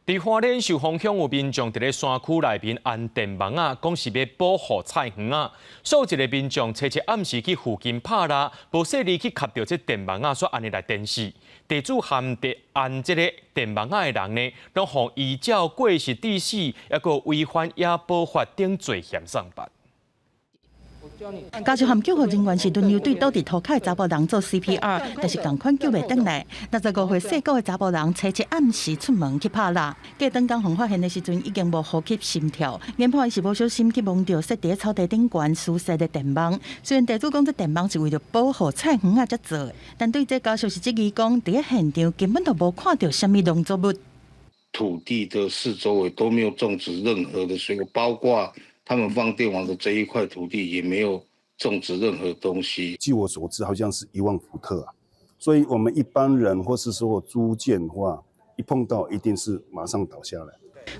佇花蓮壽豐鄉有民眾佇咧山區內面安電網仔，講是欲保護菜園仔。所以一个民眾初七暗時去附近拍獵，無細膩去磕著這電網仔，煞按呢來電死。地主和佇安這个電網仔的人呢，攏予依照過失致死，抑閣違反野保法等罪嫌送辦。家屬和救護人員是輪流對倒佇塗跤的查埔人做 CPR，但是仝款救袂轉來。65歲姓郭的查埔人，初七暗時出門去拍獵，過轉工予發現的時陣已經無呼吸心跳，研判伊是無小心去摸著設佇草地頂懸私設的電網。雖然地主講這電網是為著保護菜園仔才做的，但對這家屬是質疑講，佇現場根本就無看著啥物農作物。土地的四周圍都沒有種植任何的水果，包括他們放電網的這一塊土地也沒有種植任何東西。據我所知，好像是1萬伏特啊，所以我們一般人或是說租建的話，一碰到一定是馬上倒下來。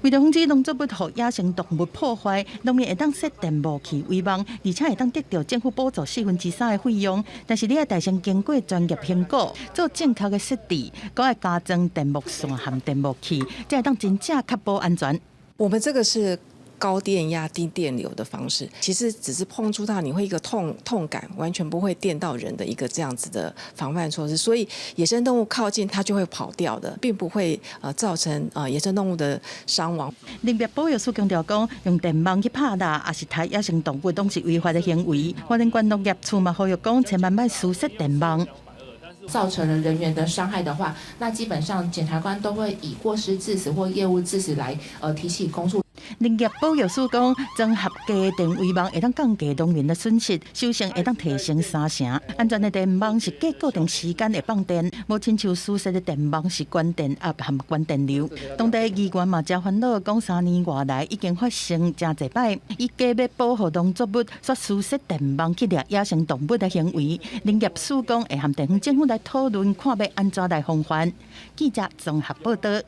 為著防止農作物予野生動物破壞，農民會當設電幕去圍網，而且會當得著政府補助3/4的費用。但是你愛先經過專業評估，做正確的設置，閣愛加裝電幕線和電幕器，才會當真正確保安全。我們這個是高電壓低電流的方式，其實只是碰觸到你會一個痛感，完全不會電到人的一個這樣子的防範措施。所以野生動物靠近它就會跑掉的，並不會造成野生動物的傷亡。林業保育署強調講，用電網去拍獵，抑是刣野生動物，攏是違法的行為。花蓮縣農業處嘛呼籲講，千萬莫私設電網。造成了人員的傷害的話，那基本上檢察官都會以過失致死或業務致死來提起公訴。林業保育署講，裝合格電圍網會當降低農民的損失，收成會當提升三成。安全的電網是隔固定時間會放電，無親像私設的電網是懸電壓和懸電流。當地議員嘛誠煩惱，講3年外來已經發生誠濟擺，以假欲保護農作物，煞私設電網去掠野生動物的行為。林業署講會和地方政府來討論，看欲按怎來防範。記者綜合報導。